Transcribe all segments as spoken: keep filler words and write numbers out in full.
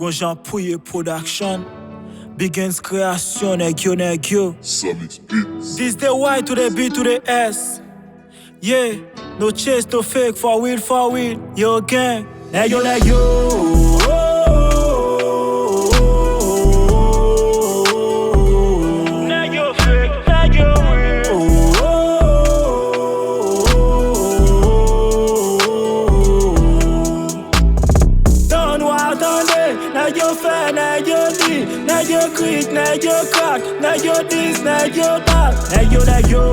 Gon Jan Pouye Production. Big Ends Création, nèg yo, nèg yo. Solid Beats. This the Y to the B to the S. Yeah, no chase, no fake, for real, for real. Yo, gang. Nèg yo, nèg yo. Nèg yo fake, nèg yo real. Tan nwa tande, nèg yo fè, nèg yo di, nèg yo krik, nèg yo krak, nèg yo dis, nèg yo dat, nèg yo, nèg yo.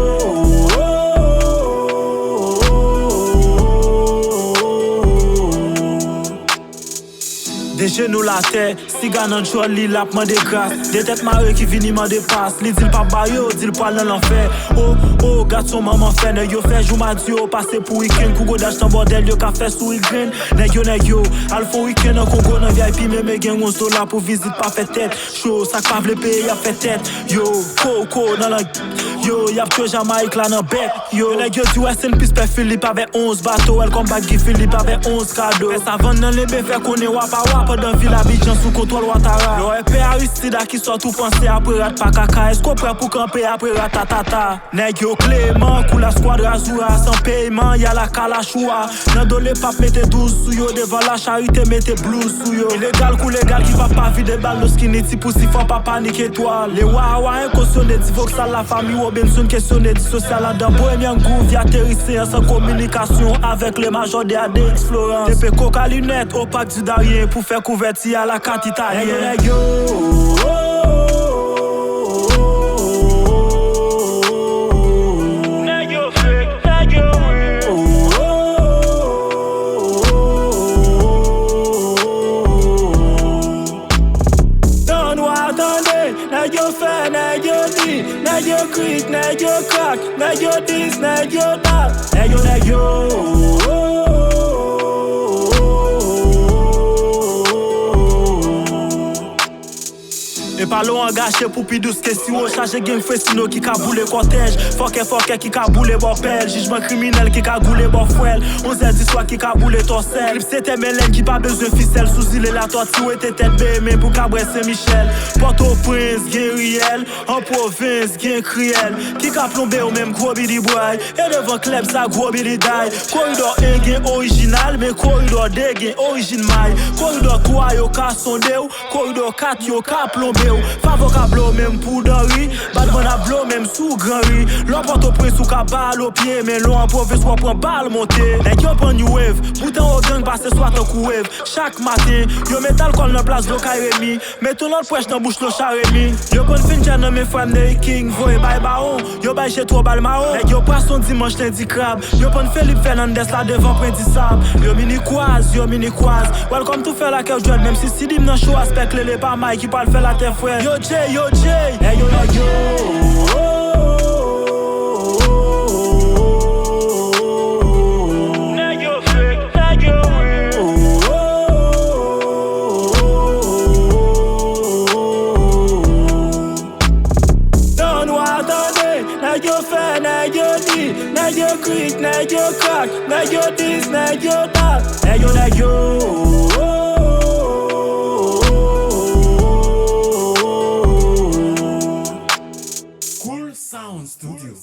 De jenou atè, siga nan djòl li, l ap mande gras. De tèt mare ki vini mande pas, li di l p ap ba yo, di l pral nan lanfè. O, o, gad sa manman fè, nèg yo fè jou madi yo pase pou wikenn, kou godaj tan bòdèl yo ka fè souri grenn. Nèg yo, nèg yo, al fè yon wikenn nan Kongo nan V I P, men, men gen onz dola pou vizit, pa fè tèt cho, sa k pa vle peye, y ap fè tèt yo, ko, ko, nan lang yo, y ap tchwe Jamayik la nan bèk yo. Nèg yo di rest in peace Pè Filip avè onz bato, welcome back Guy Philippe avè onz kado. Fè savann nan lenbe fè konnen wa pa wa, pandan vil Abidjan sou kontwòl Ouattara. Lè w wè Pè Aristide a ki sòt ou panse apre rat pa kaka, èske w prè pou kanpe apre ratatata? Nèg yo kleman, kou la squad Razura, san peyman, y a la kalachoua. Nan do lepap mete douz sou yo, devan lacharite mete blouz sou yo. Ilegal kou legal ki pa pa vide bal, no skinny ti pousi fò pa panik etwal. Lewa awa enkosyone, di voksal la fami Robinson kesyone, di sosyal andan Bohemian Groove, y ateri seans an kominikasyon avèk le majò de A D X Florence. T P koka linèt, opak di daryen pou fè kouvèti a la kat italyen. Nèg yo, nèg yo. Nèg yo fake, nèg yo real. Tan nwa tande, nèg yo fè, nèg yo di, nèg yo krik, nèg yo krak, nèg yo dis, nèg yo dat, nèg yo, nèg yo. Epa lo angaje pou pi dous ke siwo, chaje gang fresino ki ka boule kòtèj, fòkè fòkè ki ka boule bò pèl, jijman kriminèl ki ka goule bò fwèl, onz è di swa ki ka boule tòsèl. Klipse tèmèlèn ki pa bezwen fisèl, sou zile Latòti wete tèt bemen pou ka bwè Sen Michèl. Pòtoprens gen riyèl, an pwovens gen kriyèl, ki ka plonbe w menm gwo bidi bway, e devan klèb sa gwo bidi day. Koridò en gen orijinal, men koridò de gen orijin may. Koridò twa yo ka sonde w, koridò kat yo ka plonbe w. Favo ka blow menm pou Dori, Badman ap blow menm sou Gran Ri. Lò Pòtoprens ou ka bal o pye, men lò an pwovens w ap pran bal monte. Nèg yo pran new wave, bouton o gang pase swa tankou wave. Chak maten, yo met alkòl nan plas dlo kay Remi, met yon lòt pwèch nan bouch lo Charemi. Yo pran fin djè nan men frè m Ney King, voye bay bawon. Yo bay Jetro bal mawon. Nèg yo pwason dimanch, lendi krab. Yo pran Felipe Fernandez la devan pwen di sab. Yo mini kwaz, yo mini kwaz. Welcome to fè lakè w jwèt, menm si Sidim nan cho aspè klele pa may ki pral fè latè frèt. Yo Jay, yo Jay. Nèg yo, nèg yo. Nèg yo fake, nèg yo real. Tan nwa tande, nèg yo fè, nèg yo di, nèg yo krik, nèg yo krak, nèg yo dis, nèg yo dat, nèg yo, nèg yo. Cool Sound Studio.